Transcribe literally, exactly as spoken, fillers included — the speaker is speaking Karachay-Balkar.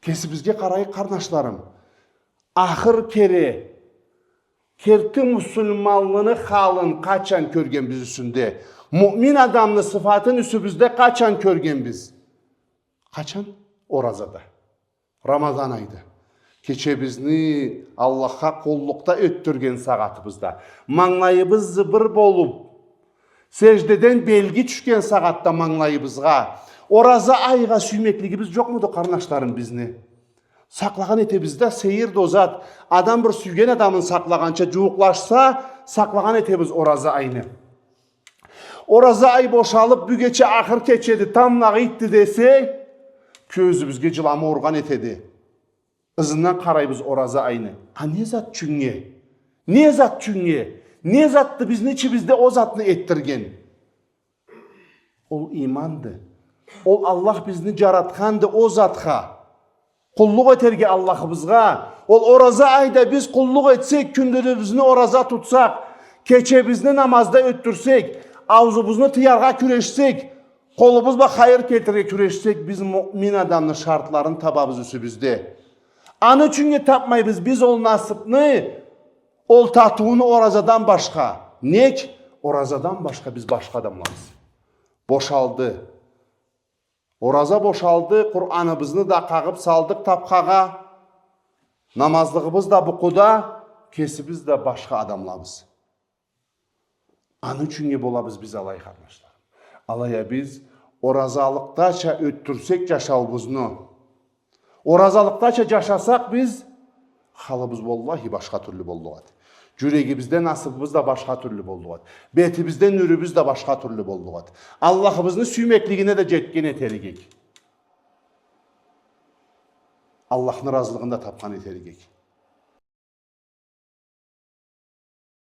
Кесибизге къарайыкъ, къарнашларым. Ахыр кере керти муслиманлыны халын къачан кёргенбиз юсюнде? Муъмин адамны сыфатын юсюбюзде къачан кёргенбиз? Къачан? Оразада. Рамазан айда. Кечебизни Аллахха къуллукъда ётдюрген сагъатыбызда. Мангылайыбыз зыбыр болуп, сеждеден белги тюшген сагъатда мангылайыбызгъа. Ораза айгъа сюймеклигибиз джокъмуду, къарнашларым, бизни? Сакълагъан этебиз да, сейир да ол зат. Адам бир сюйген адамын сакълагъанча, джууукълашса, сакълагъан этебиз ораза айны. Ораза ай бошалып, бюгече ахыр кечеди, тамблагъы итди десе, кёзюбюзге джылама ургъан этеди. Ызындан къарайбыз ораза айны. А не зат ючюннге? Не зат ючюннге? Не затды бизни ичибизде ол затны этдирген? Ол иманды. Ол Аллах бизни джаратханды ол затха. Къуллукъ этерге Аллахыбызгъа. Ол ораза айда биз къуллукъ этсек, кюндюзюбюзню ораза тутсакъ, кечебизни намазда ётдюрсек, аузубузну тыяргъа кюрешсек, къолубуз бла хайыр келтирирге кюрешсек, биз муъмин адамны шартларын табабыз юсюбюзде. Аны ючюннге тапмайбыз биз ол насыпны, ол татыуну оразадан башха. Нек? Оразадан башха биз башха адамлабыз. Бошалды. Ораза бошалды, Къураныбызны да къагъып салдыкъ тапкъагъа, намазлыгъыбыз да букъуда, кесибиз да башха адамлабыз. Аны ючюннге болабыз биз алай, къарнашларым. Алай а биз оразалыкъдача ётдюрсек джашауубузну, оразалыкъдача джашасакъ биз, халыбыз, уаллахи, башха тюрлю боллукъ эди. Джюрегибизде насыбыбыз да башха тюрлю боллукъ эди. Бетибизде нюрюбюз да башха тюрлю боллукъ эди. Аллахыбызны сюймеклигине да джетген этерик эдик. Аллахны разылыгъын да тапхан этерик эдик.